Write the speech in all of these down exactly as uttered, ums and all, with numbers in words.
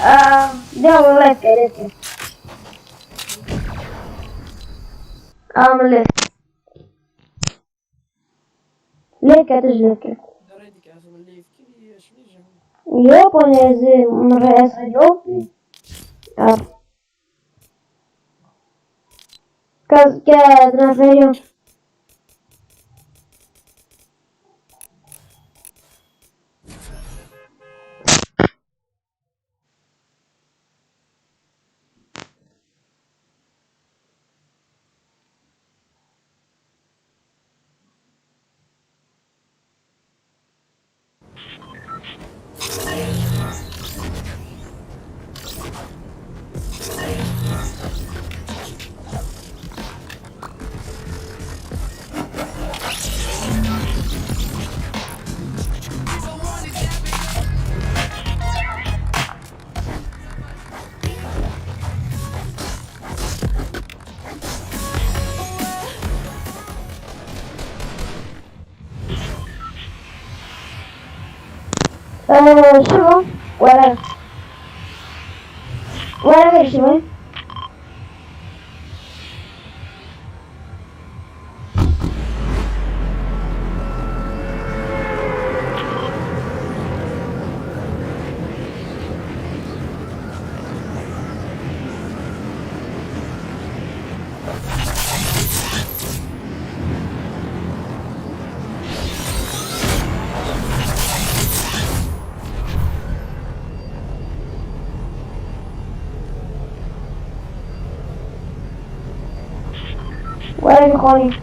Aa, ya, wala kerete. Aa, millet. Lêke, tu ji lêke. Yo, ponê ez ê min re ez heyop bî. Ya. Kes ke dina feriyo. Ee, şivo, were. Were ver şivo. Were bixwî.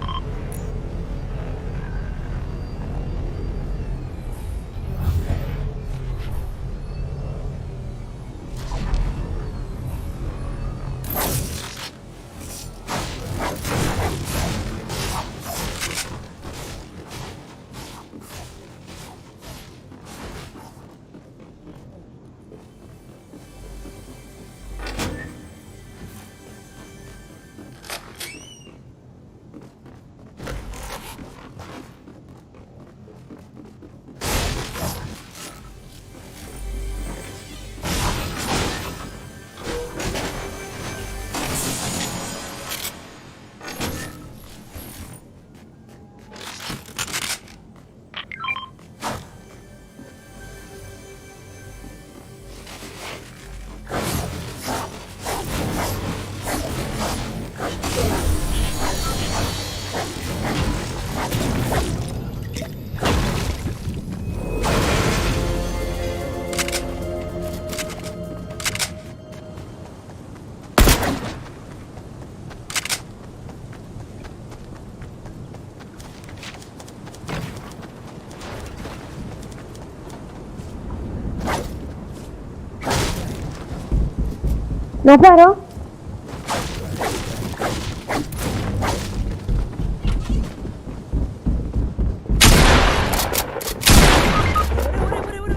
Nefero?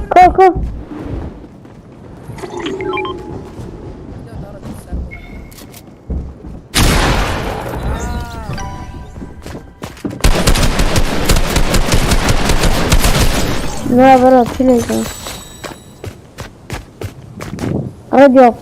Ko, ko? Ne bro, çi lêzim? Red yok.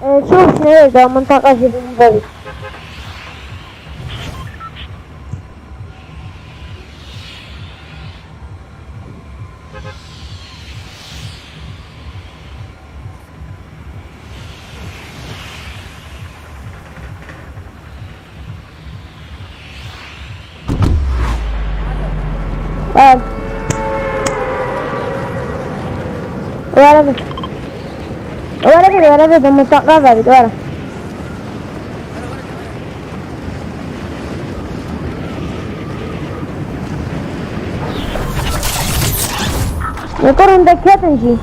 Ee, çok sinirli da mıntıka zibini verir. Al. Wara bi. Wara bi, wara bi, mıntıka verir, wara. Yeter hindek ketin jî.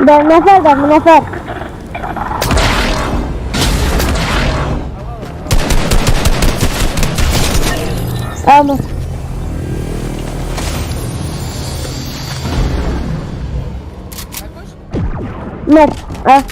Dört nefer, dört nefer. Tamam. Mer, ha.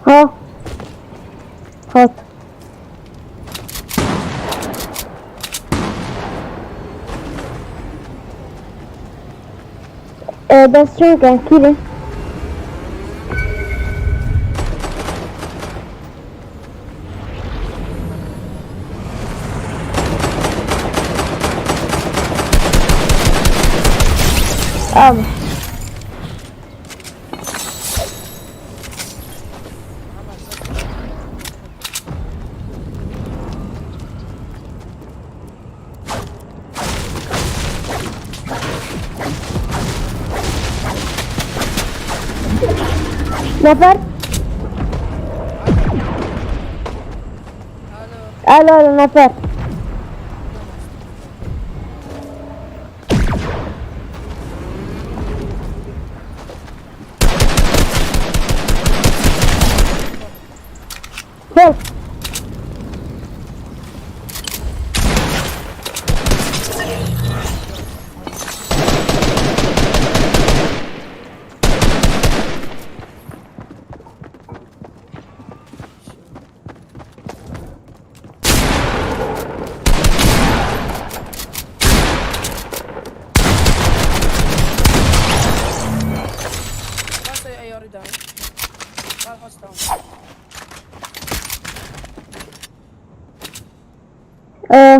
Ha. Hat. Ee, ben sürüyorken kilim. Tamam. Nefer. Alo, alo, nefer. Help. Ee,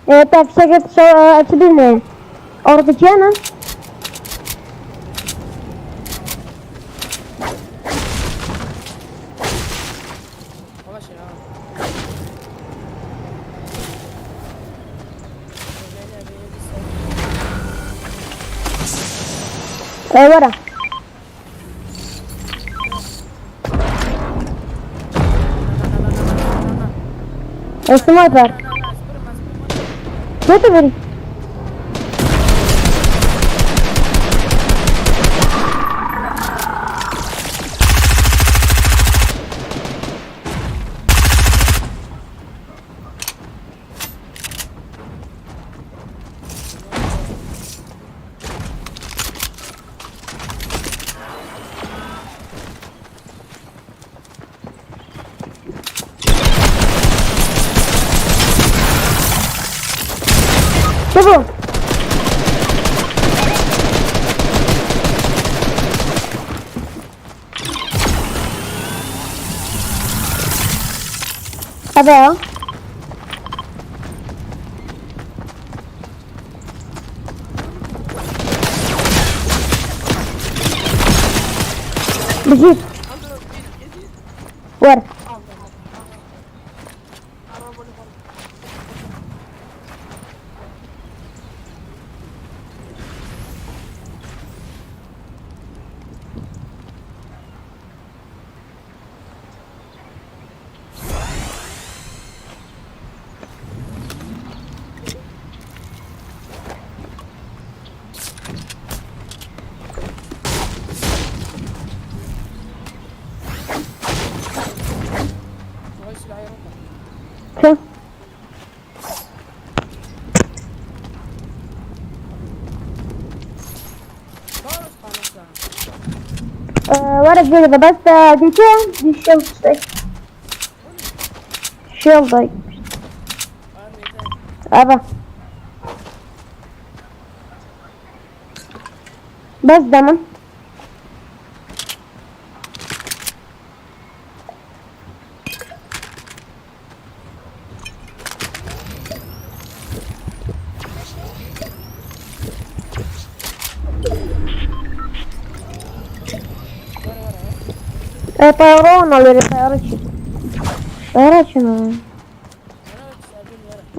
e, tavşanı so-, e, açabilir mi? Orada canım. Yavaş ya. Ee, var. Sniper. Götü bir. Çabuk. Hadi ya. Bizi. Ver. Tüh. Ee, wara vêrê de bes, e, dîtê, dîşem işte. Şey oldu. Abi. Bes zaman. E, tayara ona lere, tayara çi? Tayara çi mi?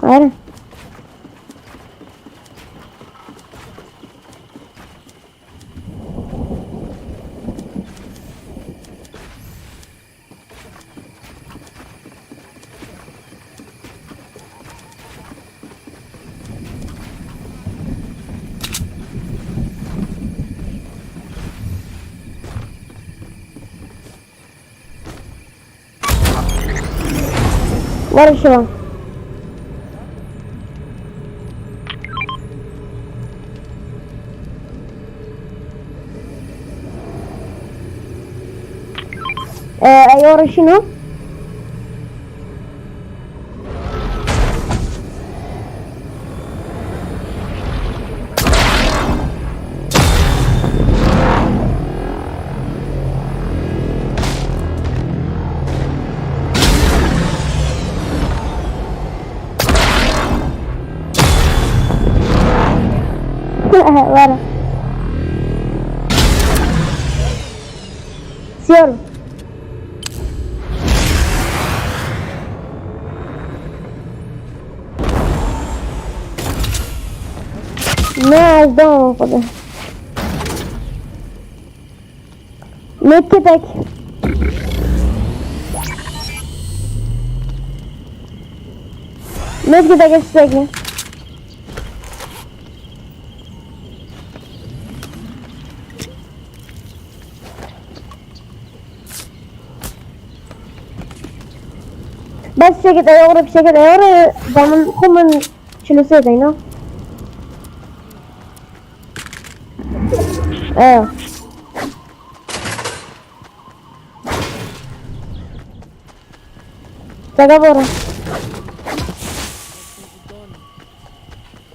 Are. Were şivan. Ee, ey orişino. Were. Siyar. Ne, ez dam xwe de. Medkit ek. Medkit ek, ez çekî. Bes çekit, eyore, çekit, eyore. Zaman xwe min çil û sê deyna. Ee. Çeka bora.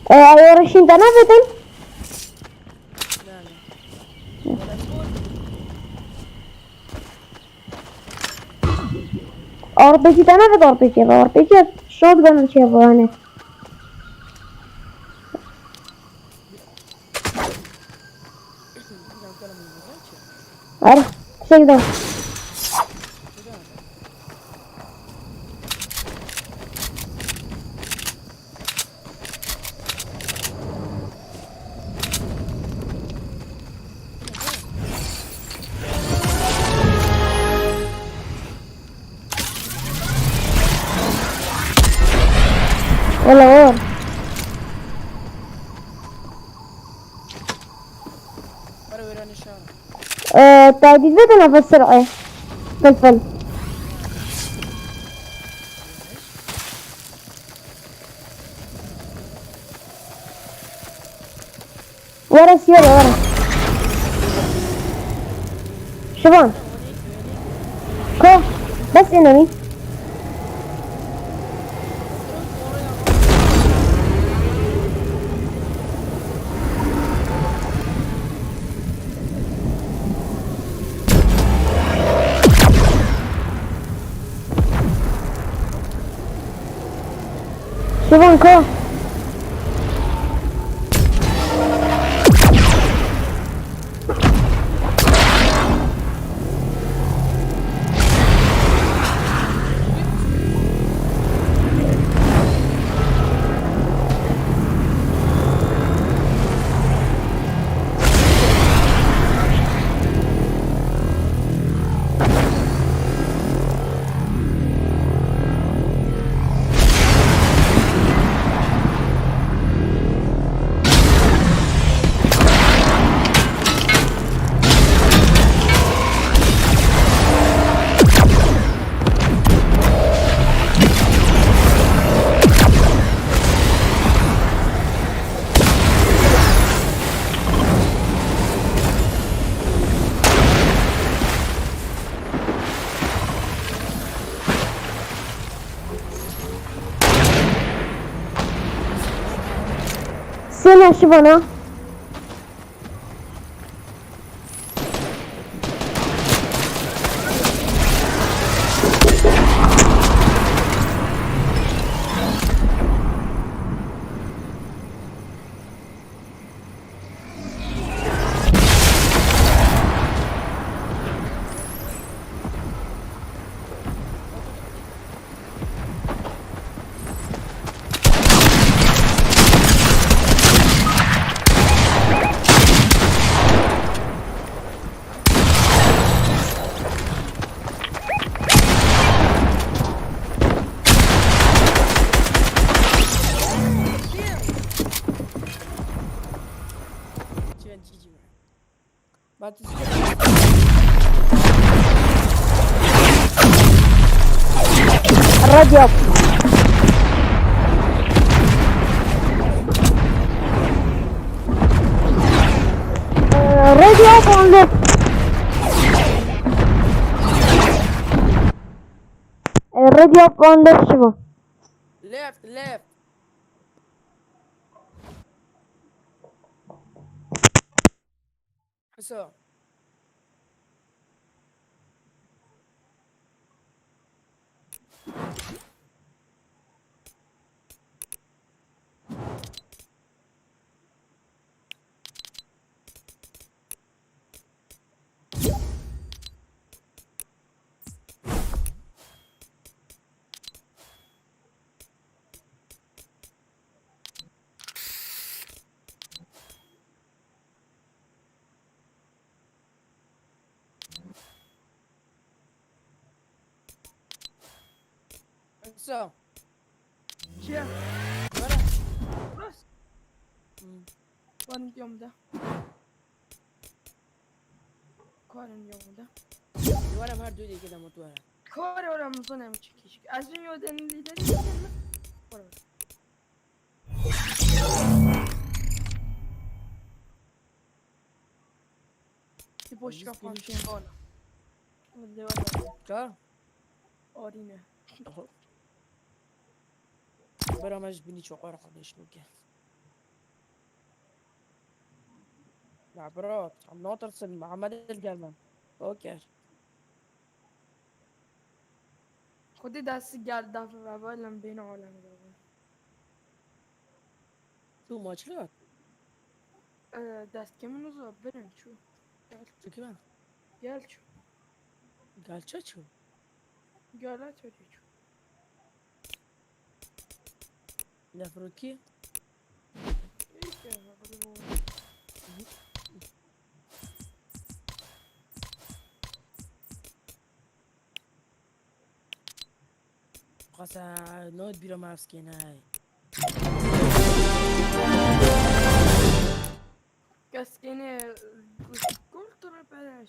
Ee, eyore şîn te navêtin? Yani. Wala gol. R P G te ne R P G, R P G shotgun çê bu yani. Ara, şey gidelim. Wala war. Were wêranê şara. Ee, tadî vedin eve sir'e. Fil fil. Were siyore were. Şivan. Ko. Bes enemy. Şivan ko. Sena Şivana. Red yap. Ee, red yap on left. Ee, red yap on left şu bu. Left, left. So. So. Çiye? Were. Bas. Hmm. Wan diyom da. Karin yom da. Were her du dike de mutlu were. Kar were muzon em çekişik. Ez dün yo den lideri mi? Were. Ti boşka parçayı bana. Wale wale. Ka? Arine. Bera me ji binî çoqar xwe dêş bike. Ya bro, em natirsin, Muhammed el gelmen. Okey. Xwedê dest gel def ve lem bêne alem de. Tu maçlı bak. Ee, dest kemin uza birin çu. Gel. Tu kime? Gel çu. Gel çu. Gel çu çu. Lefrokî. Xasa not bîra me eskêne. Keskêne kultura pere.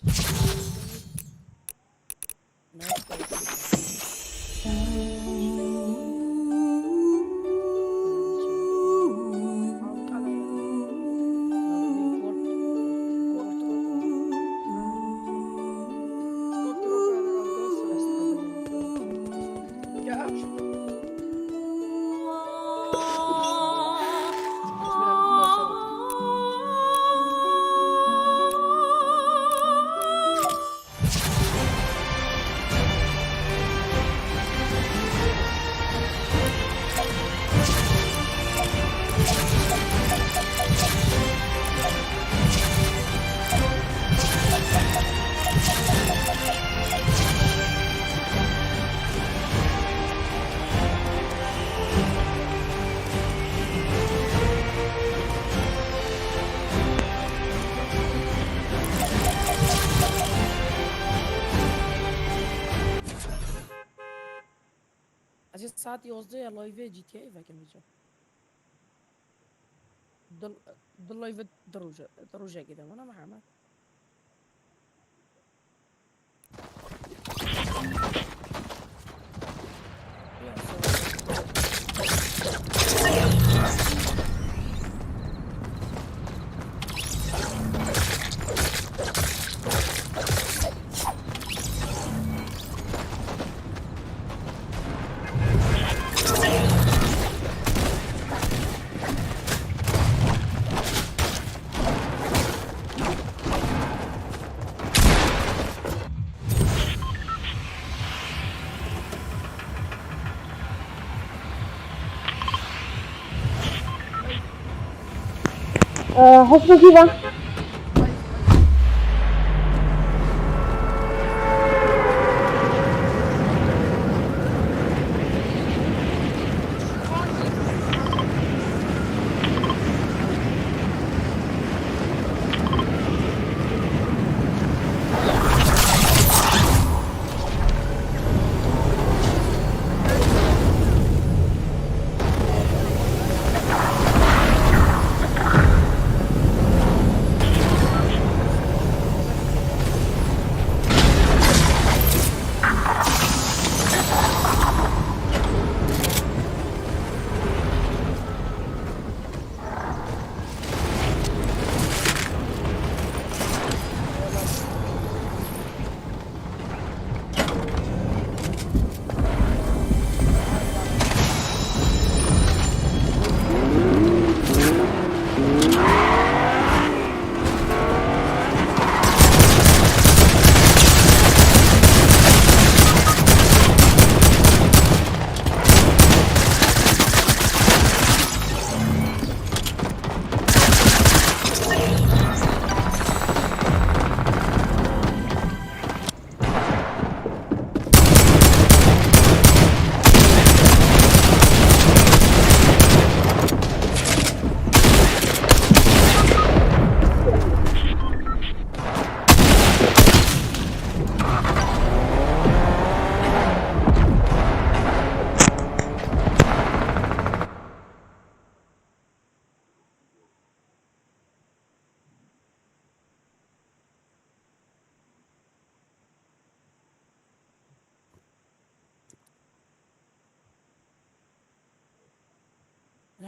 Ez ê saet yozdeh ya live G T A vekim vêca. Dil, dil live di roje, di rojekê de mana Mihemed. Ee, hosna kî va?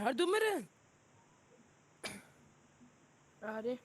Her du mirin. Erê.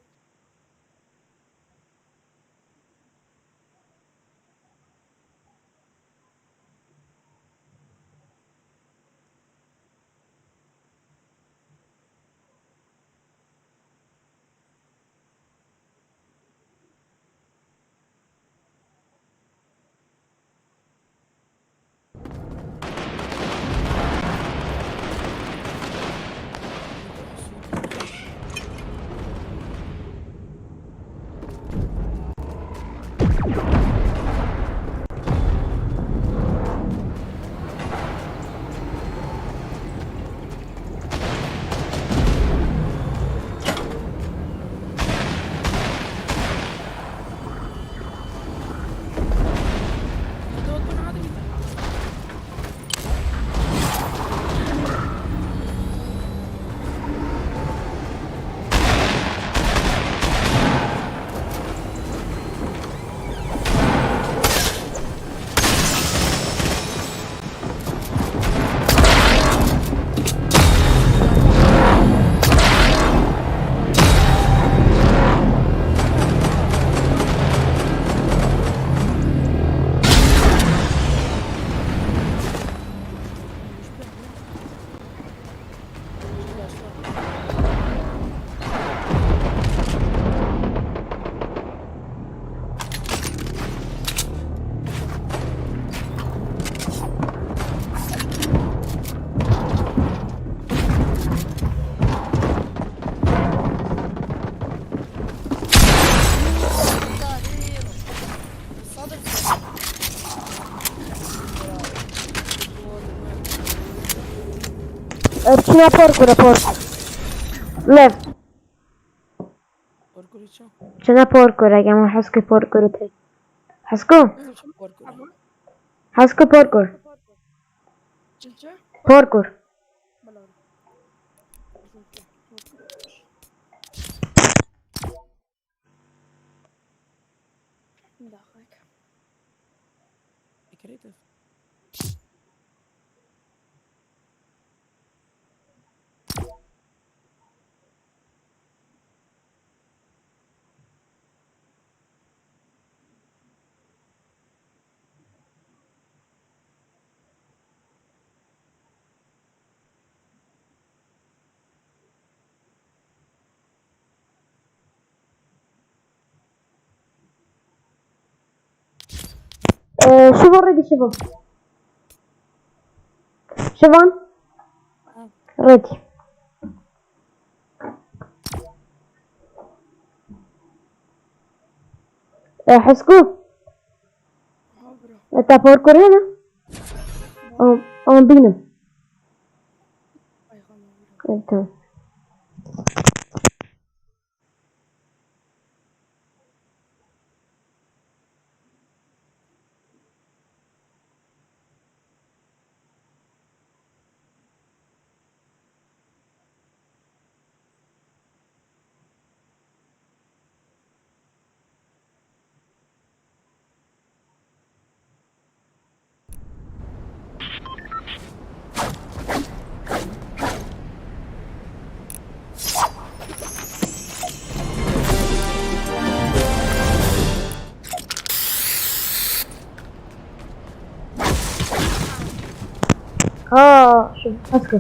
Çina parkur e, parkur. Lev. Parkur için. Çina parkur e, ama heskî parkur e. Heskî? Parkur. Heskî parkur. Çiçe? Parkur. Bala. Bir dakika. Creative. Ee, Şivo, ready, Şivo. Şivan. Ready. Ee, Hesku. Te parkur hene? Am, am bînim. Ay, tamam. Ha, şu, let's go.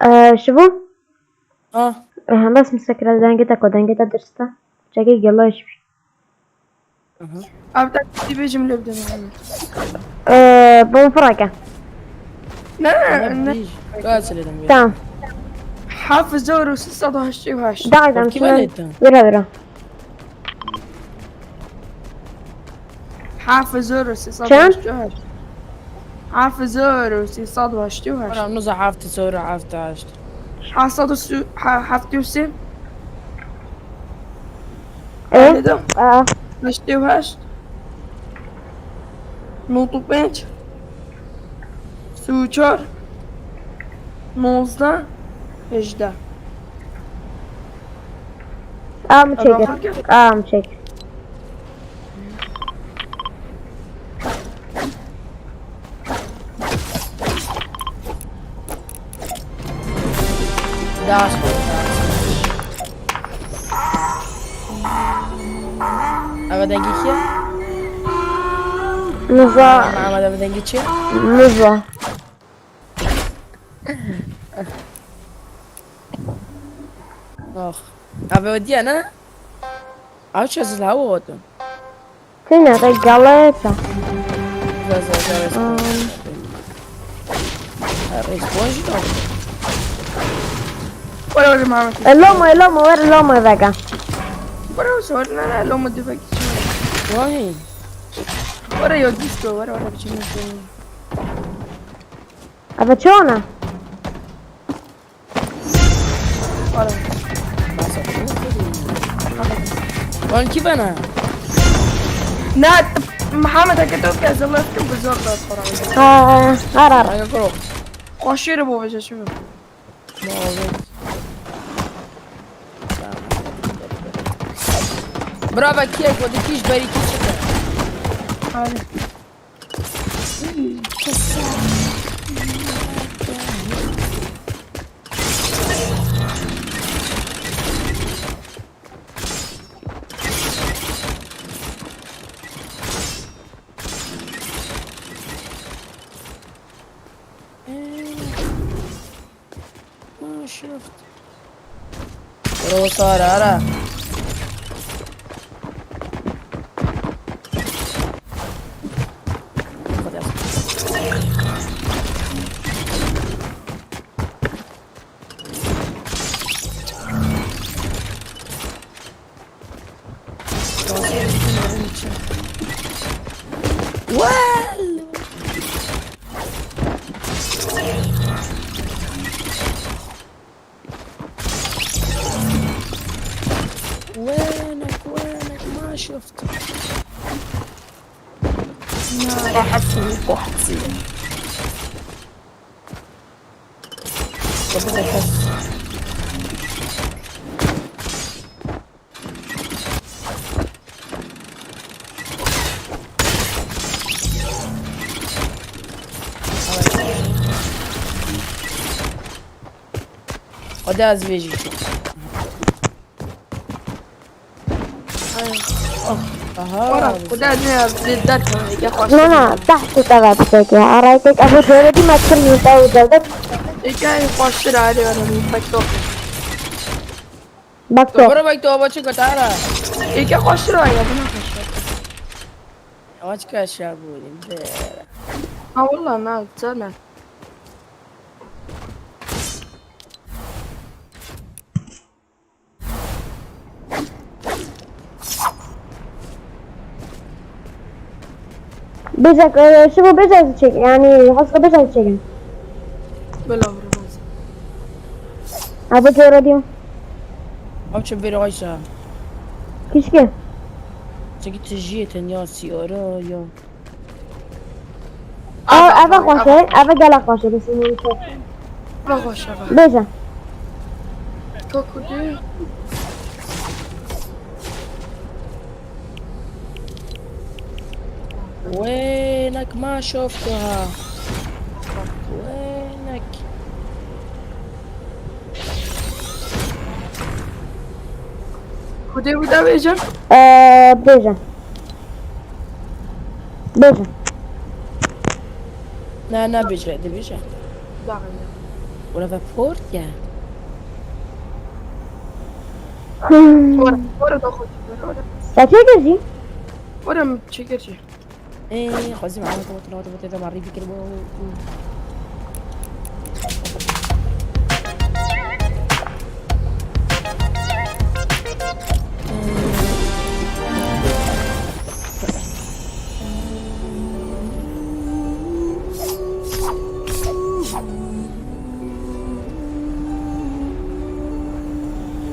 Ee, Şivo? Ha. Ee, bes misekre dengê te ku dengê te dirist e. Çekê gela iş. Abi, te dibêjim lê bidin. Ee, bom firake. Ne, ne. Kaç lê dem? Tamam. Heft hezar û sê sed û heştê û heşt. Daha Belê tam. Yürü, yürü. Heft hezar û sê sed û heştê û heşt. Çend? Heft hezar û sê sed û heştê û heşt. Oğlum, nasıl heft hezar û heft û heşt? Heft sed û heftê û sê. E? Belê de. Aa. Heştê û heşt. Nod û pênc. Sî û çar. Nozdeh. Hejdeh. Am çek. Am çek. Daha sonra. Eve dengê kî ye? Niza. Ama eve dengê çi ye? Niza. Oh. Eve diye ne? Aç ez la o. Tine de galeta. Zazazaz. Am. Respawn jî da. Were were Mehmet. E, lomo, e, lomo, were lomo veke. Were were sor ne ne lomo dibek. Vay. Were yo disco were were biçim. Eve çona? Were. Lan ki bana? Ne Mehmet heke to ke zıllaf kim bu zor da para. Ha, ara ara. Aga kuro. Koşuyor bu bize şu. Bravo, Kiek, o dikiş beri kişi. Hadi. ما شفت. روسار، أرى. Well. وينك، وينك؟ ما شفتك. راح أفوق واحد زين. Hadi az verecek. Aha. Ora, kuda ne ya? Bir dert var. Ya koş. Na, na, tahtê te ve bisekê. Araytek ev jêre dî me kir nîta û dewlet. Hikaye koştur hadi bana bir bak yok. Bak to. Bora bak to, bak çi katara. Hikaye koştur hadi ya, buna koştur. Aç kaşa bu. Ha valla na, güzel. Bêjek, e, şivo bêjek çek, yani hasta bêjek çekin. Bela vurmaz. Abi jêre dî. Abi çi bir Ayşe. Kişke. Çekî tijiyê tenya siyara ya. Aa, eve xweş e, eve gelek xweş e, bisimî. Eve xweş e. Bêje. Çok kötü. وينك؟ ما شفتها. وينك؟ Kudê bu da bêje. Ee, bêje. Bêje. لا، لا، بيجي، دي بيجي. Daxil. ولا فابورت يا. Hmm. Ora, ora da xwe. Ora. Ya çekircî? Ora mi çekircî. ايه، خزي معانا، طبعا، طبعا، طبعا، طبعا، طبعا،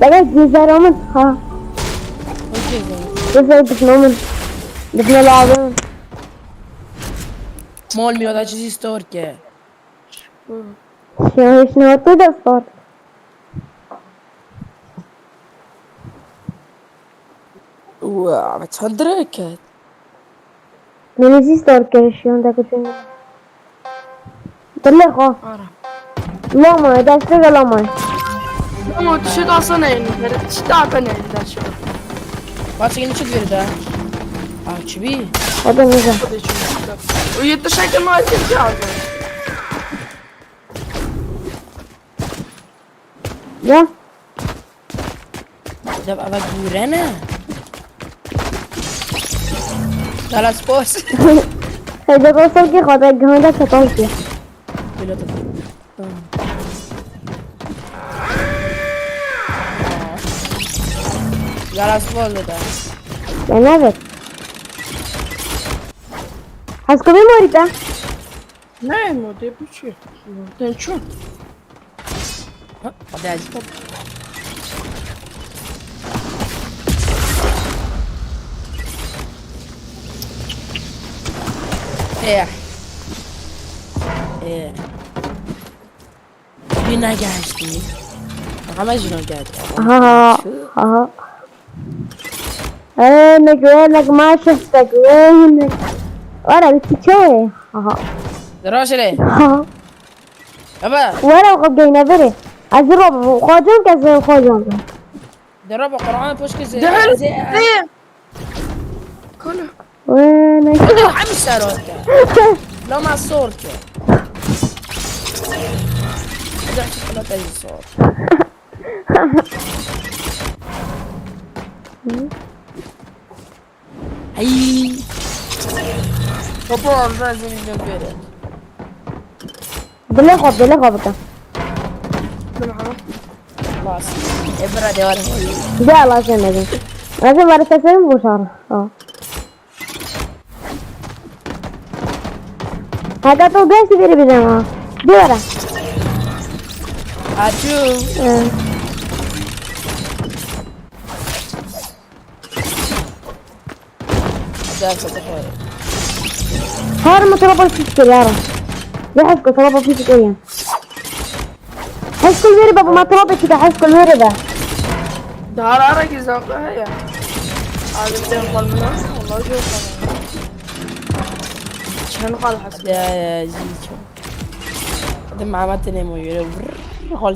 Bebe, güzel olmuş ha. Güzel bitmemiş. Bitme lazım. مول ميودا چیزی ستور که. Ya hiç ne yaptı da sor. Wow, çend direkt. Menî zî star kiriş yon de kuçin. Dile xo. Ara. Lama, destê ve lama. Ama tişi da sana elinde. Tişi da ben elinde şu. Bak yeni çık bir daha. Aa, çibi. O da ne güzel. O da çünkü. O yetişerken o elinde aldı. Ya. Ya baba gurene. Dala spos. Hadi bakalım ki kadar gönde çatal ki. Pilota. Tamam. Gala svolda. Sen ne ver? Hasko bir morita. Ne mode bu şey? Ten çu. Hadi hadi. Eh. Eh. Bina geldi. Ama Jino geldi. Aha, aha. Eee, ne güvenlik, ma şeftek, ne? Ara, bir çiçeği. Aha. Deraşele. Aha. Baba. Were, xwe geyne vere. Ez ê Rob, xocam ke, ez ê xocam ke. De Rob, Qur'an poş ke ze-, Dehil. Ze-, Kolo. Were. Hadi hem sarot ke. Lama sor ke. Hadi çikolata sor. Ay. Topu orada ezin izin verin. Dilê xwe, dilê xwe bike. Bas. E, bira de var. Gel, lazım edin. Lazım var, sesini boşar. Ha. Hadi, tu geç, biri bize ama. Bir ara. Açu. Ee. Derse de koyarım. Her mi tarafı pis geliyor? Ya Hasko, tarafı pis geliyor. Hasko yürü be, bu tarafı pis, Hasko yürü be. Daha ara gizaklı ha ya. Abi sen kalmına, Allah yok bana. Sen kal Hasko. Ya, ya, ya, çok. Hadi Mehmet ne mi yürü? Vur, hol.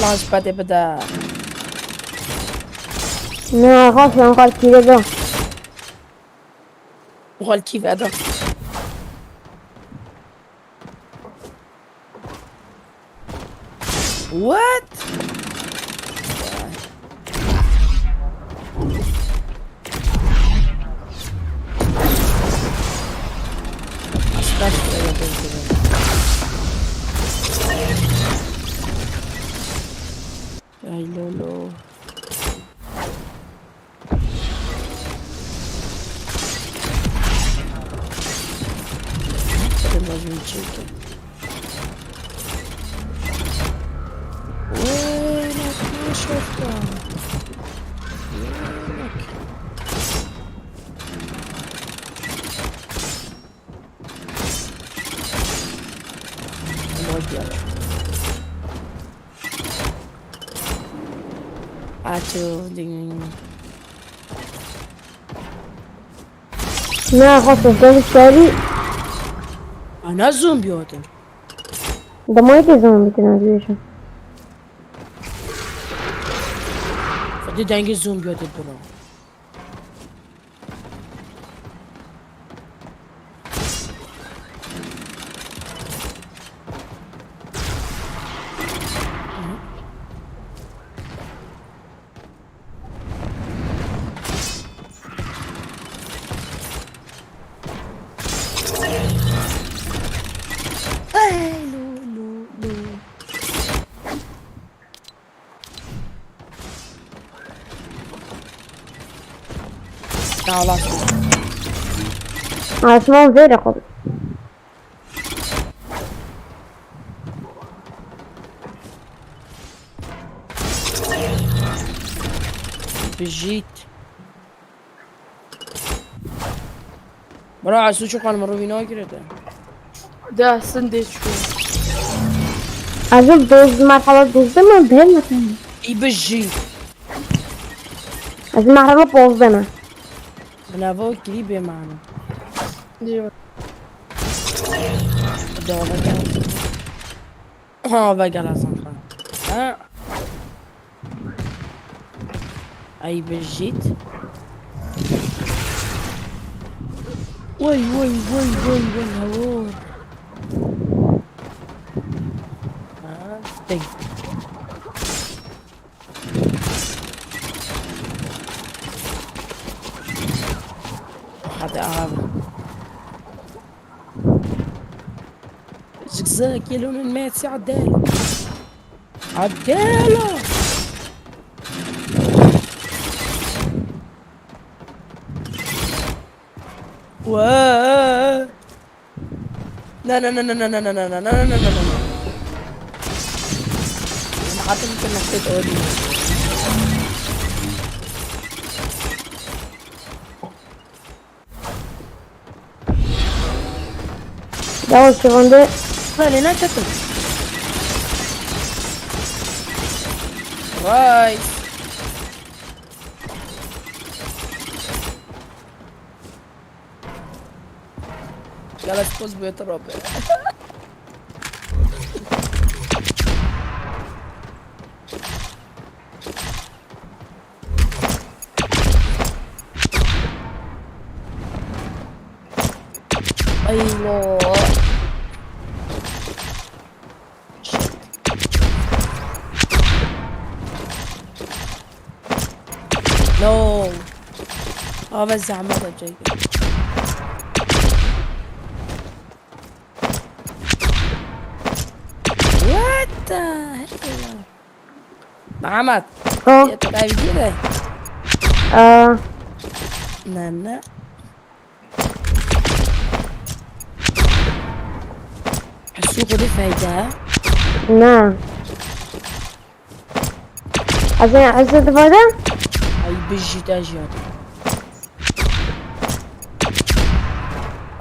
Launchpadê bide. Ne, xas lan xal kî de. Xal kî veda. What? Estağfurullah, ben severim. Ay, lolo. Hadi lazım çekin. Oy, ne yapmış orada? Ato, ding. Ne, xwestim, sen serî. Ana zombi hatin. Demayê ke zombi tine dibêjim. Xwedê dengê zombiya dê bira. Ay, lo, lo, lo. Ya Allah. Asman vere kol. Bijît. Bira, Esû çiqan min rûvî nagirete. De, sindê çû. Ez ê doz, merhala dozdeh me bêr metin. Î bijî. Ez ê merhala pozdeh me. Binavo kirî bê mano. Diyor. Dava gel. Ha, vegel Hasan Xan. Ha? Ay, bijît. Vay, vay, vay, vay, vay, hawar. Ha, deng. Hadi abi. Jik Zı kilo min metsi adel. Adela. Wa. Na, na, na. حتى ممكن نحطيت اوريدي. Devam ki bende. Böyle ne kötü. Rice. Gel, ez poz bûye tu rabe. Ay no. No. Ava zahmet edecek. What the hell? Muhammed. Ha. Ya tu kaybediyor da. Aa. Ne, ne? Su xwedî feyda. Na. Ez ê, ez ê dibare? Ay, bijî te jî hatî.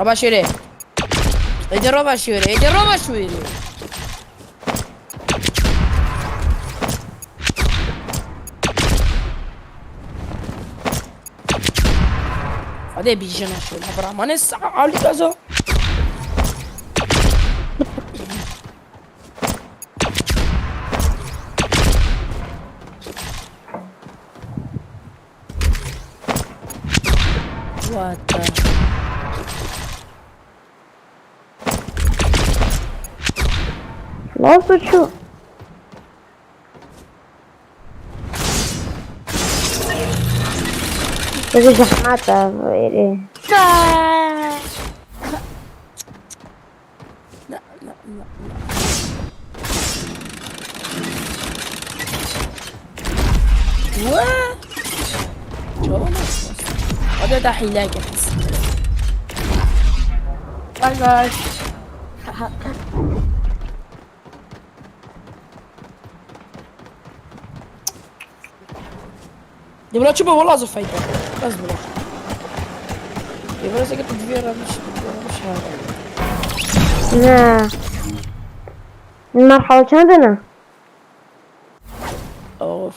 Raba şêrê. Êdî raba şêrê. Êdî raba şêrê. Hadi bir jana şöyle. Bırakma ne sa-, alî gaza. What the? Nasıl şu? Hadi zahmet abi, öyle. Na, na, na, na. What? Çok nasıl? Hadi da hile gel. Bye bye. Ya bırak, çubuğu valla zor fayda. Biraz bırak. Ya biraz da git bir ara bir şey, bir ara bir şey. Ne? Merhaba, çend ne? Of.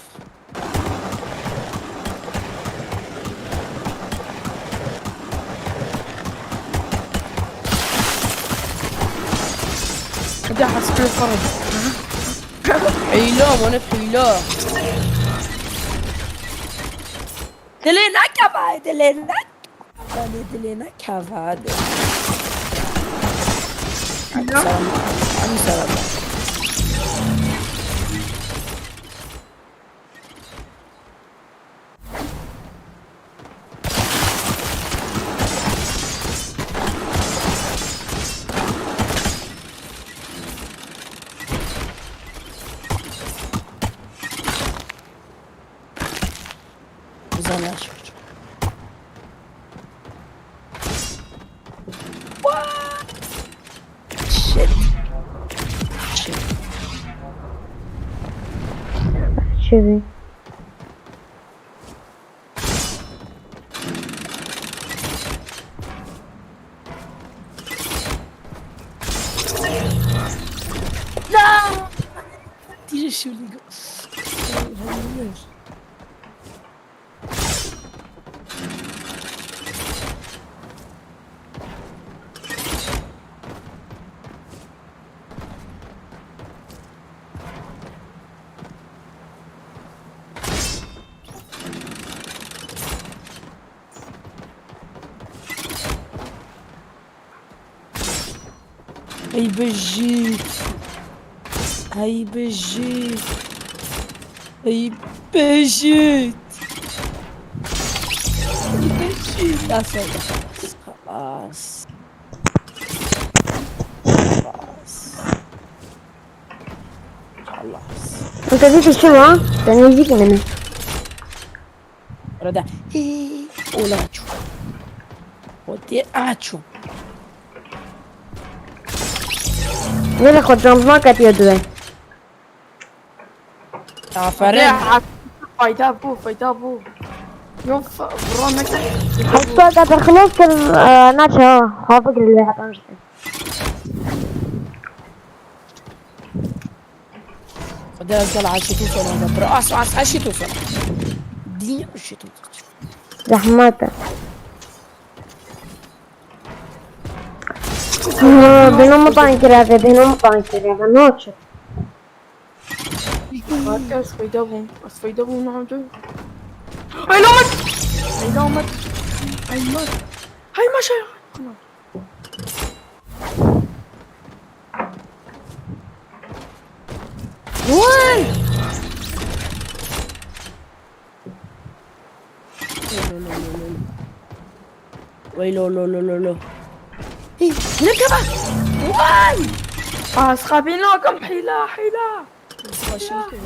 Hadi hasbel farz. Hile, bana hile. Dilê nekeve, dilê ne-, yani dilê nekeve, hadi. Hadi selam. Hadi selam. Güzel ya, çok. What? Shit. Shit. Shit. No! Tira şu ligo. Ey bijît. Ey bijît. Ey bijît. Ey bijît. Nasıl? Xelas. Xelas. Allah. Te dîtî çi wa? Te nêzîkî min e. Rede. Hî, ola çû. Hotê a çû. Nere xwe jump naketiye duwe. Aferin. Ya, fayda bû, fayda bû. Yok, fa-, vuran ne kadar? Hasta kadar xelas kir, e, naçe ha. Xafa kir lê hatan işte. Xwedê ez gel aşî tu sona de. Bira, as, as, aşî tu sona. Dî aşî tu. Zehmet e. Ha, beno min tan kireve, beno min tan kireve. Ne olacak? Bak, ez fayda bûm. Ez fayda bûm, ne oldu? Ay, ne oldu? Ay, ne oldu? Ay, ne oldu? Ay, maşallah. Tamam. Vay! Vay, lo, lo, lo, lo, lo. Hey, ne kadar? Vay! Ah, asxabî nakim, hîla, hîla. Nasıl başını kırıyor?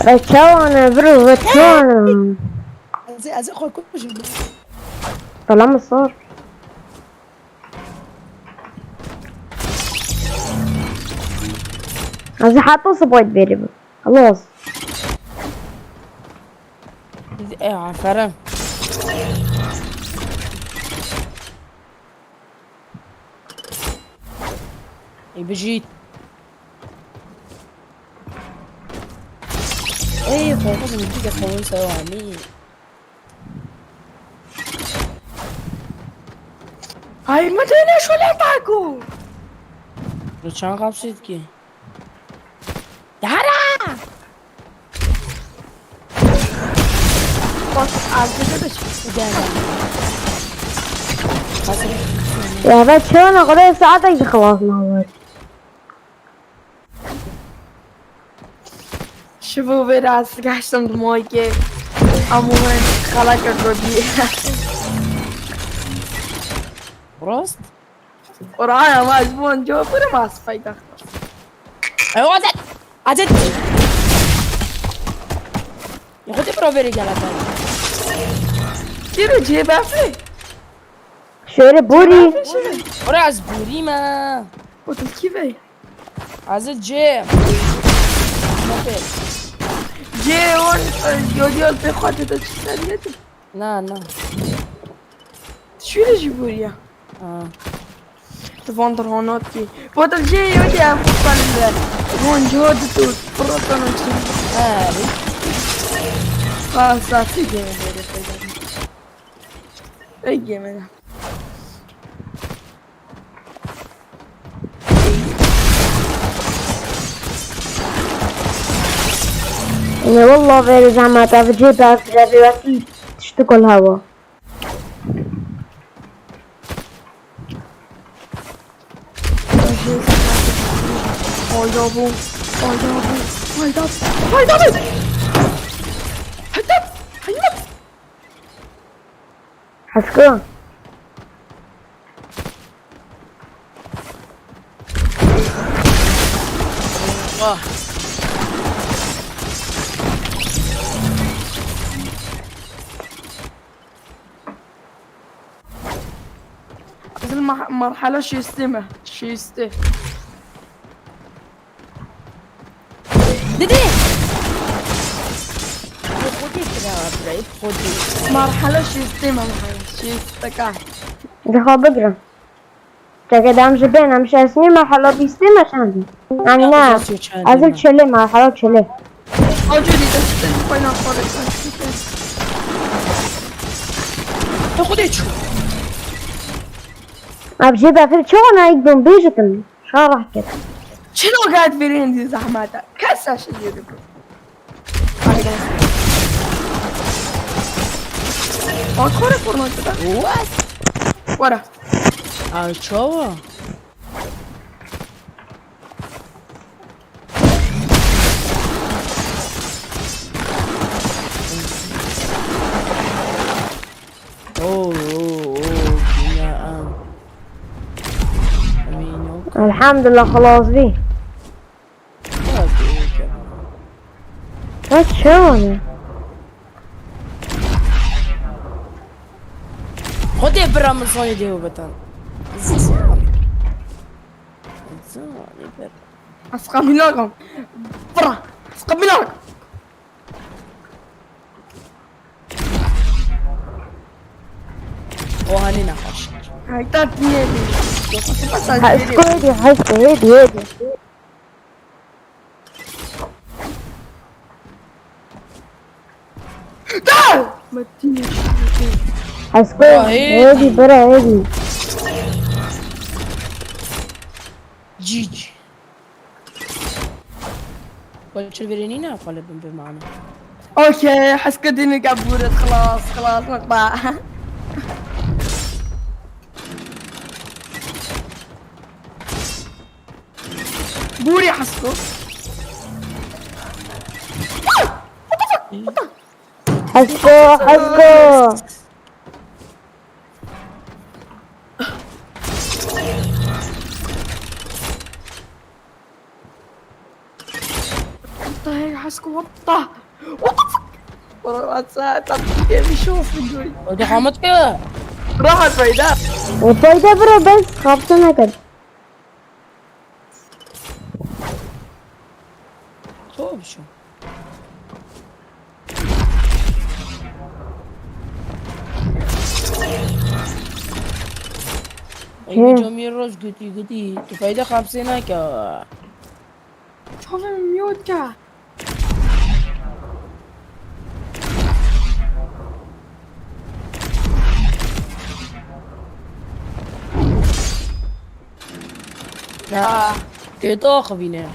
Ve çawana bro, ve çawana. Ez, ez xwe kujim. Salam sor. Ez hatta spayt beri bu. Halas. E, aferin. Ê bijît. Ey, korkuzum, bir de kolun sewa, ne? Ay, ma tane şöyle tako. Çan kapsaydı ki. Dara! Bak, arkada da çıktı, gel. Ya ben çağına kadar saate yıkılasın Allah. Şivo biraz geçtim de moyke. Amuhen kalaka gobi. Prost. Oraya ama ez bu an cevap veremez fayda. Ay, azet! Azet! Ya, hadi bro, veri gel, hadi. Kiri cebesi. Şöyle buri. Biraz burî me. O da ki ve? Azet C. Nasıl? C on, e, yol yol pek hadi da çizer yedim. Na, na. Şöyle ji buriya. Ha. Di van derhanat ki. Botel jê yodî em xwe li van cihê ditu. Proton için. Ha, bi. Ha, saati gene böyle koyalım. Ey, gemine. Ne wallah, verê zehmet, ev cê berfirevê wekî tiştik kol hewa. Hayda bu. Hayda bu. Hayda. Hayda bu. Hayda. Hayda. Aşkım. Vah. Biz ma-, marhala şêstê me. Şêstê. Dede! Xwedê kira, birayê, xwedê. Marhala şêstê me, marhala şêsteka. Dixa bigrin. Çeke dem ji bên em şêstê merhala bîstê me çend? Em ne. Ez il çelê merhala çelê. Acı diyeceğim. Koyun atmadı. Xwedê çû. Ev jê befir çi wana ilk dom bêjitim. Şarah kir. Çilo gad verin di zahmata. Kasa şey yürü. Hadi gel. Bak, kore formatı da. What? Wara. Ay, çawa? Elhamdülillah, xelas bî. Xelas bî, okey. Ya çawa ne? Xwedê bira min sonê dê û betan. Zan. Zan, bira. Asqamînagan. Bira. Asqamînagan. Oha, ne nexweş. Heyta diye. Ha, esko hêdî, heyta hêdî, hêdî. Esko, ya, hêdî. Hêdî, bira, hêdî. Cic. Xwe çi verê nîne, xwe li bin bimane. Okey, hez kir dînê ke bûret, xilas, xilas, nixba. Bûrî hez kir. Hez kir, hez kir. What the heck, Hasko, what the, what the fuck? Bro, what's that? Tam bir şey olsun diyor. O da Hamit ki. Rahat fayda. E, fayda bro, ben kapsana kad. Çok bir şey. Ey, Hı. Camî roz gutî gutî. Tu fayda xapsê nake. Çavê min mute ke. Ya, kötü axivîne.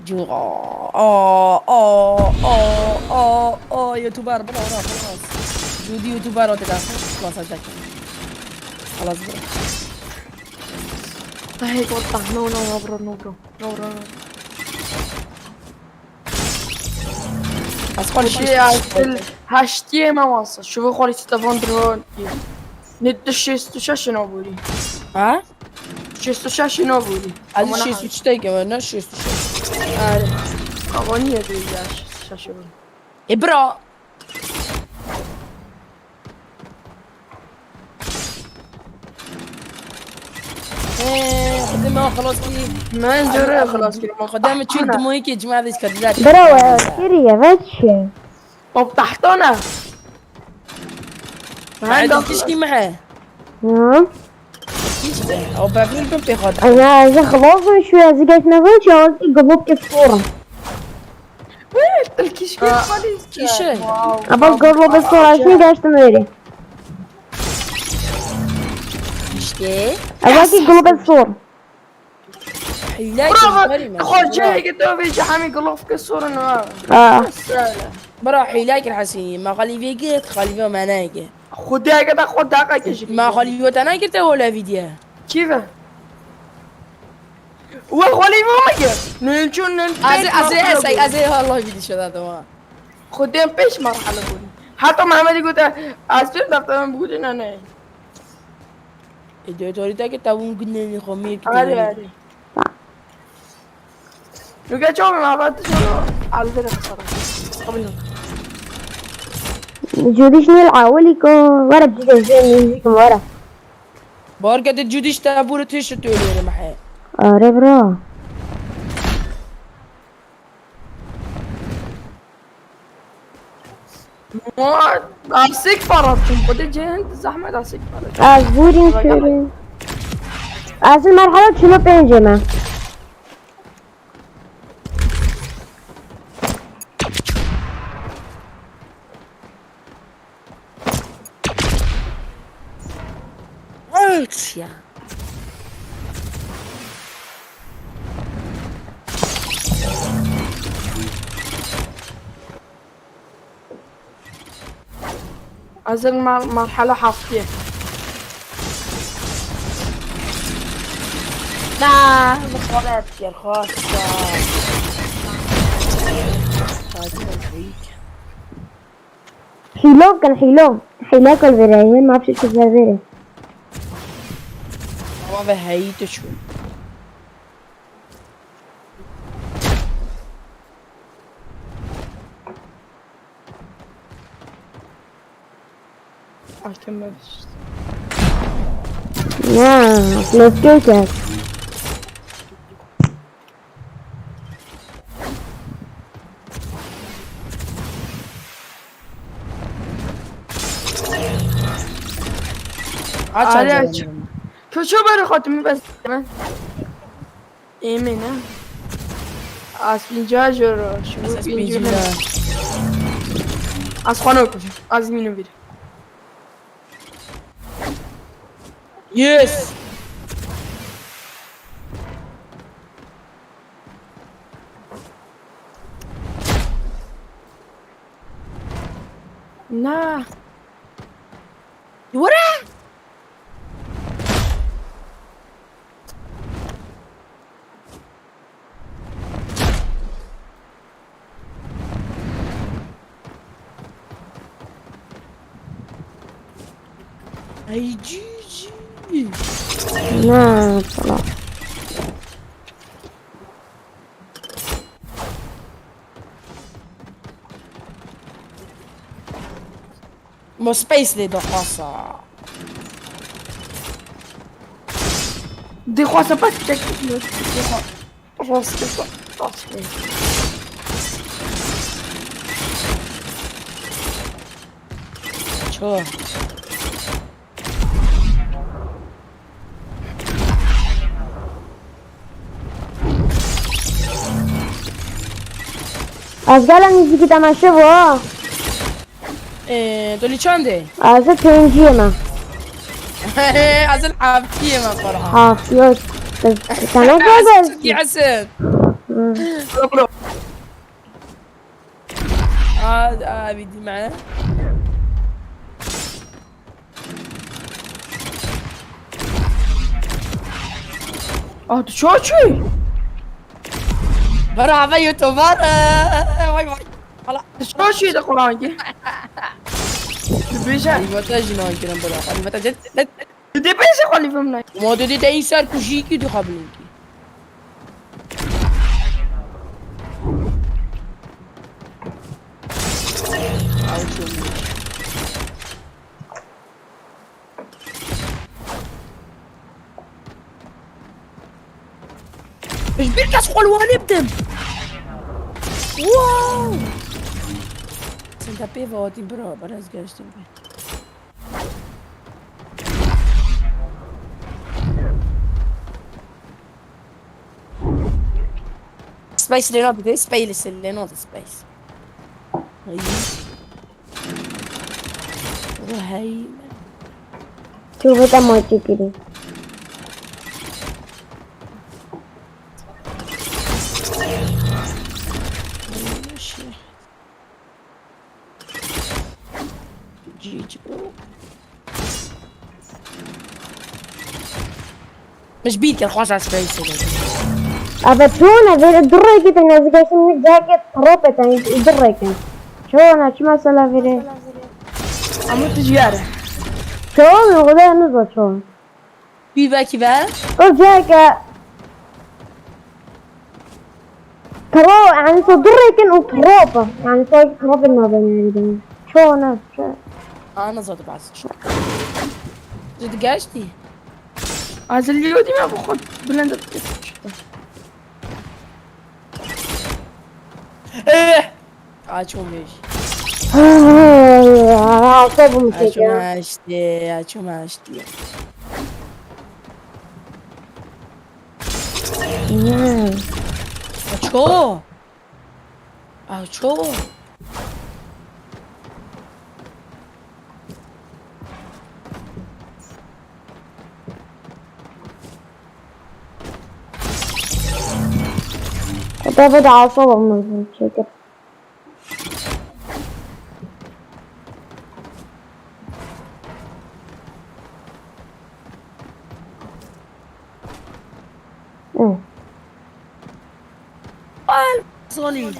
Cu-, aa, aa, aa, aa, aa, YouTuber, bro, bro, bro. Jûdî YouTuber o te da. Xlas, xlas. Xlas, bro. Tahê, what the, no, no, no, bro, no, bro. No, bro, no. Ez xwe Şey, ya, stil heştiyê me wasa. Şu xwe Stefan Drone. Ne de şêst û şeş nabûrî. Ha? Şêst û şeş nabûrî. Ez şêst û çar teke me, ne şêst û şeş. Are. Ama niye böyle ya, şêst û şeş nabûrî? E, bira. Ee, xwedê me xelas kî. Me jere xelas kî. Xwedê me çû dimayî kê cima dîs kerdî. Bira we, kiriye, ve çi? Op tahtana. Hadi kişkî me he. Hı? Kişkî. O bevrin tu pêxat. Ana, ez xelas bim şu, ez geç ne ve çi, az ki gulop ke skorum. Wê, tu li kîşkê xwedî kîşe. Wow. Aba gulop skor, ez ne geçtim veri. İşte. Aba ki gulop skor. Hîlek. Bravo. Xoceyê ke tu vê cihemî gulop ke sorun ha. Aa. Mesela. Bira hîlek Hesî. Me xalî vê git, xalî vê me neyke. Xwedê ke da xwe daqa ke jî. Me xalî vê te neyke te wele vîdye. Kî ve? We xwelî va me kir. Nêçûn, nêçûn. Ez ê, ez ê, ez ê, ez ê, Allah bidî şeda, tamam. Xwedên pêş merhele bûn. Heta Mehmedî gote, ez pê defteran bûdî ne, ne. E, de otorite ke tewûn gunê xwe mê ki. Hadi, hadi. Nuke çawa me, ben tu çawa alvere xesara. Kabul yok. Jûdî ji nêl awilî ku were bicî de jê muzîk were. Barke de Jûdî ji te bûre tişt tu lêre mehe. Are bro. Ma asik paratım. Bu da cehend zahmet asik paratım. Ez vurîm şöyle. Ez merhala çil û pêncê me. Ölç ya. Ez ê mer-, merhele heftê. Na, min xwe dikir, xwesta. Hîlo bikin, hîlo. Hile kal vere, ye mafşi çizer vere. Ama ve heyî tu çû. Akeme işte. Ya, let's go, guys. Aç, aç, aç. Köşe bari xatimi bes. Êmê ne? Aspînca joro, şu bu pîncî ne? Az xano kujim, az mîno bir. Yes. Na. Were? Ay, G G. Na, falan. Mo space lê dixwasa. Dixwasa bes tek. Dixwa-, dixwasa, dixwa-, dixwasa. Ço. Ez gela nêzîkî te me şiv o. Ee, tu li çend e? Ez ê pênciyê me. Ez ê heftiyê me, Ferhan. Haftiye. Te, te ne Ez kadar? Çekî Esen. Hı. Bro, bro. Aa, aa, bir dinle. Ah, tu çawa çûyî? Bravo, YouTuber. Vay, vay. Hala. Tu çawa çûyî de Kur'an ki? Tu bêje. Alîmata jî nan kirin bira. Alîmata jet, jet. Tu dê bêje xalîfim nay. Ma dê dê te înser ku jî ki dixabilin ki. Ew çû. Ji bir kes xwe li wanê bidim. Wow! Sen te pê ve hatî bira, bira ez geştim pê. Space lê nabî, space lê nabî, space. Ay. Hey. Tu vê te maçê kirî. G G. Min ji bîr kir, xwest ez space lê. Eve çûne vê du rêkê te nêzîkê min cihekê propê te du rêkin. Çawa ne, çi mesela vêrê? Ama tu jiyar e. Çawa min xwedê niza çawa. Bî vekî ve? O cihekê pro, yani so du rêkin û pro be. Yani so pro bin nabe yani. Çawa ne, çawa? Ana zaten bas. Tu digeştî? Aziliyo dîme bi xwe bilind. Eh! Açılmış. Asabım çekiyor. Açılmıştı, açılmıştı. Hmm. Aço. Aço. Xwedê bide asabim mezin çêkir. Hı. Al, Sony.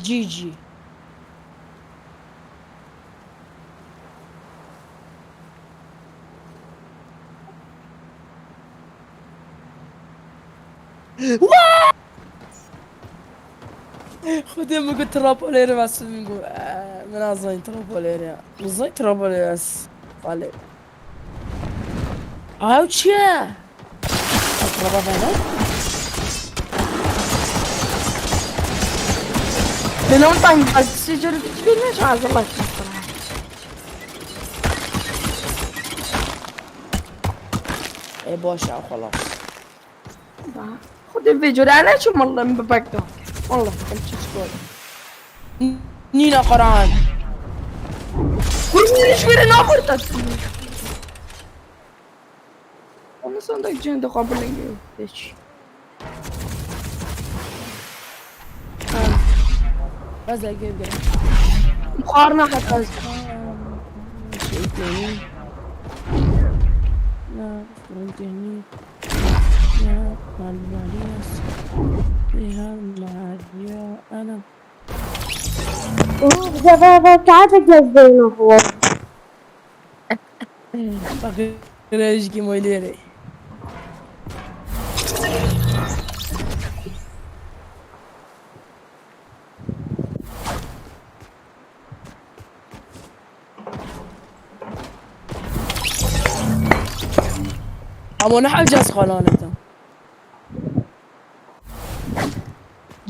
G G. Xwedê min got trapolêr e, Mesûd min got, "Eh, min nazanî trapolêr e." Min zanî trapolêr e. Falê. Ew çi ye? Akraba bana. Benim ben sigaret içmeyi hiç ağzıma çıktım. E, boş ya, xwelas. Xwedê vê cure ne çû, min li bebek da. Wallah, em çi çi gotin. Nîna Qur'an. Kurban hiç biri naxurta. Onu sonunda gücünü de kabul ediyor. Hiç. Ha. Gaza gel gel. Buxarına hatta. Şey, ya, fırın tehmin. Ya, Maria. Ya, Maria. Ana. Oğlum, bu sefer ben saate gezdim oğlum. Bak, Rejki Moyleri. Ama ne yapacağız kalanında?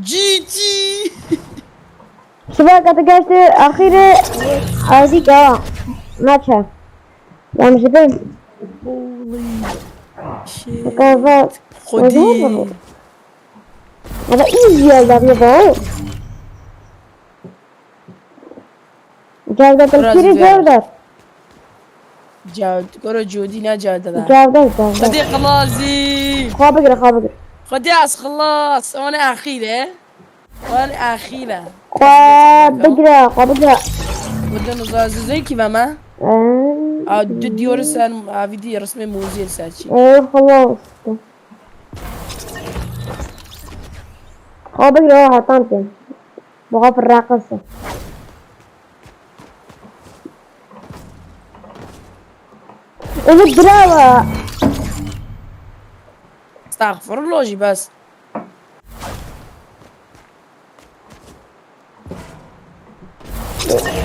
G G. Şiva katı geçti. Ahire. Hadi devam. Maça. Yanlış yapayım. Holy shit. Kafa. Hadi. Ama iyi geldi abi, bak. Cevdet, kiri Cevdet. Cevdet, koro Cudi ne Cevdet da. Cevdet, Cevdet. Hadi xilasi. Xwe bigire, xwe bigire. Hadi az xelas. Ona axire. Ona axire. Xwe bigire, xwe bigire. Hadi nizazizin ki ve me. A, du diyoruz sen, a, vidi resmi muzir serçi. Ee, xelas. Xwe bigire, hetan têm. Buxa firaqis. Onu brava. Estağfurullah jî bes.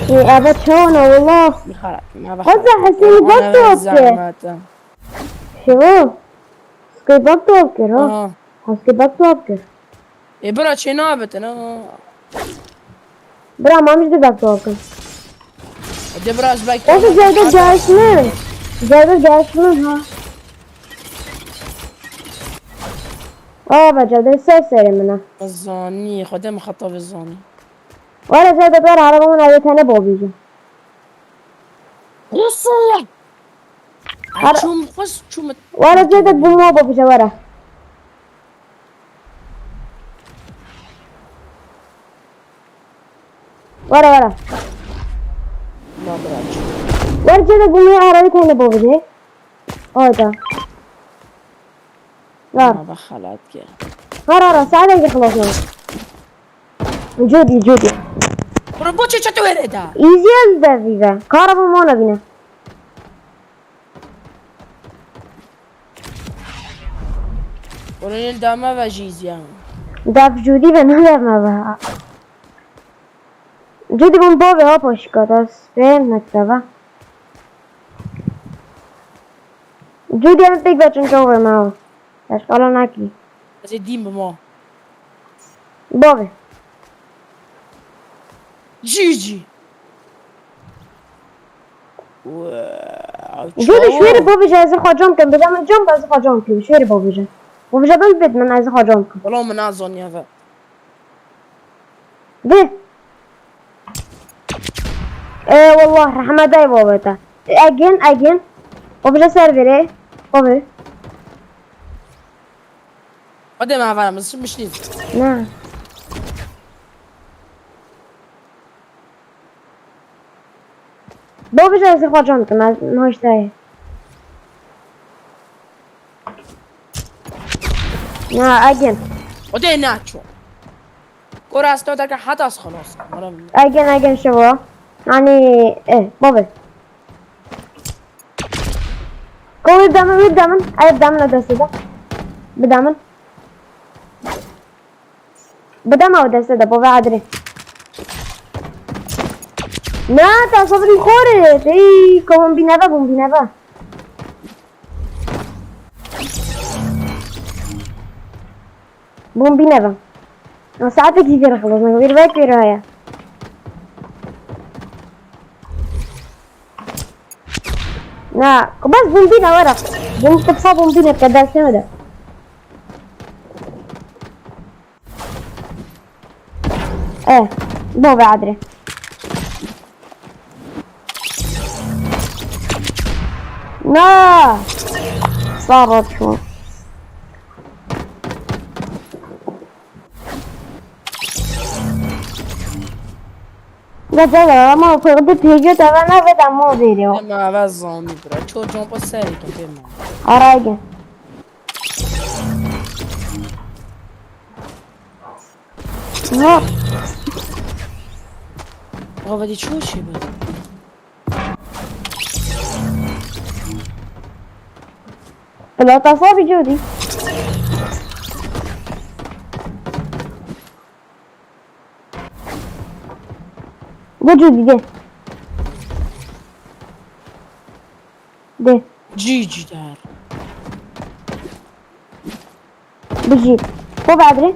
Eve çona wallah. Xweza Hesînî bak top kir. Şevo. Skê bak top kir ha. Heskê bak top kir. Ê bira çê nabete ne? Bira, ma min jî dibek tu akim. Hadi bira, ez bek. Olsun, Cevdet gelişme. Cevdet gelişme ha. Aa, be Cevdet, ser serê min e. Zanî, Xwedê min xeta vê zanî. Were Cevdet, were, araba min ev tene bobîje. Nasıl? Ara- Çum, xwest çum. Were Cevdet, bu mo bobîje, were. Were, were. Ma bırak. Were Cevdet, bu mo araba tene bobîje. Orada. Var. Ama bak halat ki. Var, ara, sade ki xelas. Cudi, Cudi. Bro, bu çeçe tu vereda. Easy ez de vive. Kara bu mona bine. Oranın dama ve jiz ya. Daf Cudi ve ne dama ve. Cudi bun bove hopo şikata. Ve mektaba. Cudi em pek bacın çove mao. Eşkala nakî. Ez ê dîm bima. Bavê. Jî jî. Wow, Cûdî, çawa? Şêrê bavêje, ez ê xwe cam kim. Bide min cam, ez ê xwe cam kim. Şêrê bavêje. Bavêje, bin bit min, ez ê xwe cam kim. Wala min nazaniye ve. Dê. Ê, wallah, rehmet ay bavê te. Egin, egin. Bavêje ser verê. Bavê. Hadi ma var mısın? Mişliyiz. Ne? Bavêje, ez ê xwe cam kim. Ez, niha işte ye. Na, egin. O da naço. Burası da derken hatas xalas. Bana Egen, egen, şevo. Hani, eh, bobê. Ko wê bide min, wê bide min. Ev bide min o destê de. Bide min. Bide min o destê de, bobê adrê. Na, ta sabirî xorê. Ey, ko hûn bîne ve, hûn bîne ve. Bombî nebe. Saetekî vê re xelas nebe. Vê re vek vê re heye. Na, bes bombî ne were. Bom tipsa bombî ne ke dest ne de. Eh, bo be adre. Na! Sağ ol şu. Gece ama o kadar peki de ben ne kadar mı veriyor? Ema ve zanî bira. Çoğu compa serê ke pê ma. Arayge. Yok. Ava de çoğu şey bira. Plata sor bir Jody. Bu Jody de. De. G G der. Bijî. Xwe vedrê.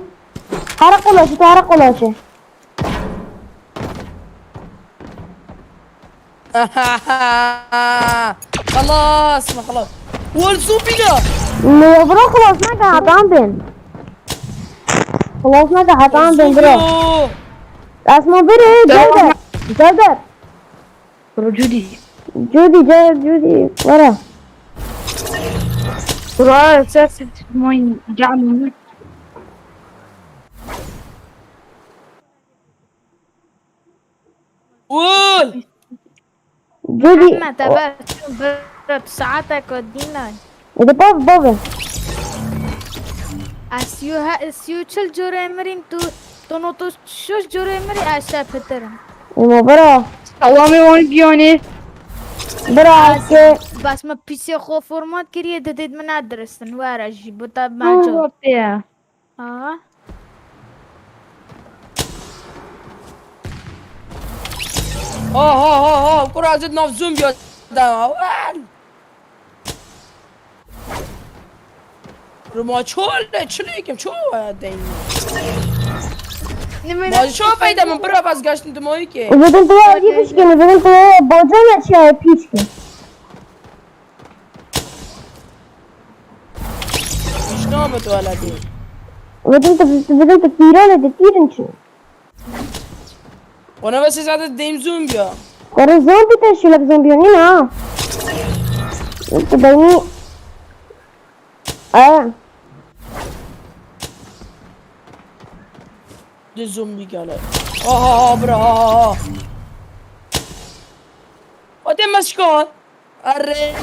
Here qulaçê, tu here qulaçê. Xelas me xelas. Wol zû bîna. Lê bro xilas neke hetan bên. Xilas neke hetan bên bro. Esma biri cevder. Cevder. Bro Judy. Judy, Cevder, Judy. Were. Bro ses moin gelmiyor. Wol. Judy. Ama tabii bro saate kodina. Ede bab babe. Asyu ha asyu çil jore emirin tu tu no tu şuş jore emiri aşağı peterim. Emo bro. Allah'ım emanet yani. Bro ke. Bas ma pisi xo format kiriye dedet min adresin wara jî bu tab maco. Hopya. Ha. Ha ha ha ha. Kura zid nav zûm ya da. Wol. Rima çol de çilikim ço deyin. Ma ço feyde min bira vazgeçtin dimayî ki. Vedin tu ya iyi pişkin, vedin tu ya bocana çiye pişkin. Îşte me tu hele dê. Vedin tu, vedin tu pîrane de pîrin çi. Ona ve siz adet deyim zûm ya. Kore zombi te şilek zombi ni na. Tu beni. Aa. De zombi gele. Ha ha ha bira ha ha ha. Hadi meşkan. Arre.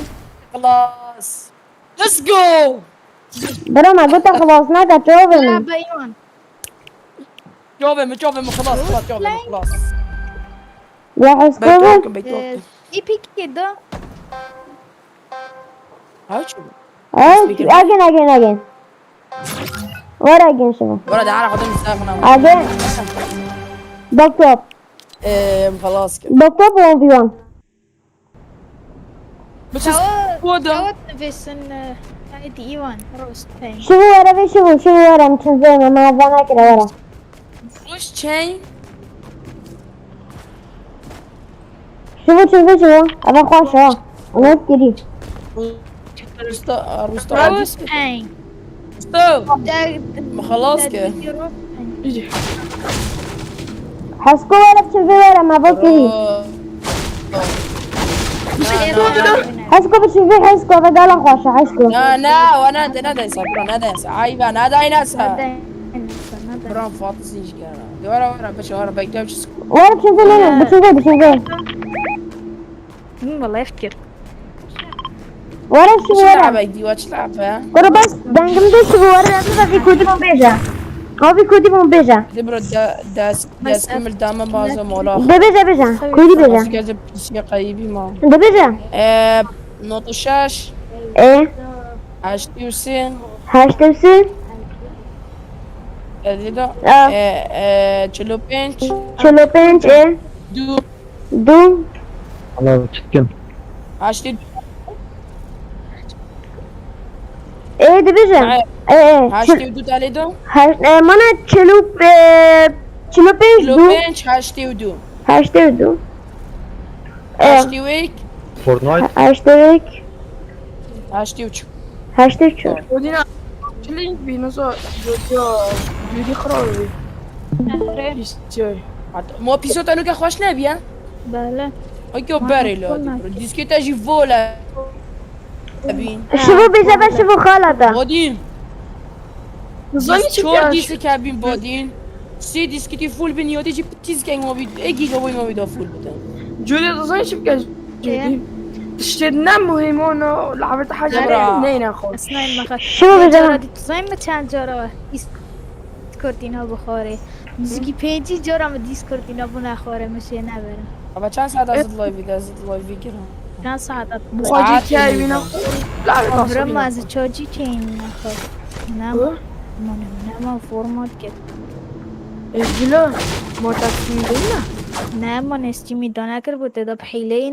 Xelas. Let's go. Bro me gota xelas neke çove min. La baywan. Çove mi çove mi xelas xelas çove mi xelas. Ya hesko Ben bû. çove ben çove. İpik kedi. Aç. Ay, again, again, again. Were again şunu. Bora da ara xadim istersen ama. Again. Back up. Eee xelas ki. Back up one v one. Biçim. Dawa Bu da. dawa nivêsin. Haydi Ivan Rose Payne. Şunu were ve şunu, şunu were. Em çizeyim ama vana kire were. Ruş çey. Şunu çizdi şunu. Eve xweş ha. Onu kiri. Rusta, Rusta. Rose Payne. Rusta. De- Ma xelas ki. de- Rose Payne. Hesko were çizdi were. Me bak kiri. Hesko bi çizdi hesko ve gala xweş ha hesko. Na na, wana de na de sa, bro na de sa. Ay ba na de na sa. Neden? Neden? Bro fatı sinjgara. Duvara vara beş vara bekle çiz. Were çizdi ne? Bu çizdi, bu çizdi. Hı, vallahi fikir. Were şu Çiz were. abi diwa çiz abi. Kore bas dengim de şu were. Nasıl bir kötü bir beja. Abi kudî bûn bêje. Di bro de, des, deskê min dame baza mola. De bêje bêje. Kudî bêje. Gece pisiye qayibî ma. De bêje. Eee, nota şeş, E. heştê û sê, Heştê û sê. Edê da, A. eee, eee, çil û pênc, Çil û pênc e. du, Du. Ama çitkin. heştê, E de bêje. E e. heştê û du dalê da, Her, e, mana çil û, e, çil û pênc çil û du. Pênc, heştê û du, Heştê û du. E, heştê û yek, Fortnite. Heştê û yek. heştê û çar. Heştê û çar. Odina, çilîk bî, nasıl, yo, yo, dûdî xirab bî. Pîs, yo. Hat-, ma pîsota nuke xweş nebiye? Bele. Okey, berê la, bro. Dîskê te jî vol e. Ebî. Şivo bêje be şivo xala te. Odin. Zanî çi Çor bî? dîskê hebîn bodîn. Sê dîskê tî full bin, yotê jî tîz keng ma bî. Ê gigabyte ma bî da full bide. Cûdî, tu zanî çi bike? Cûdî. Tiştê ne muhîm o, no, lawê te hecî Debra. neyne xwe. Esnayên me xwe. Şivo Çend bêje cara be. dî-, tu zanî me çend cara Discordîna bixwarê. Nizikî pêncî cara me Discordîna bû nexware, min şê neberin. Ama çend saet ez live de, ez live girim. Çend saet at? Xwecî kevîna. Lawê Abra tasbîna. Ez çocî keyîna xwe. Ne Hı? Mane, nema format kir. Ez bilo. Motasîn değil mi? Ne mane Steamî danekir bû, te da bi hîleyê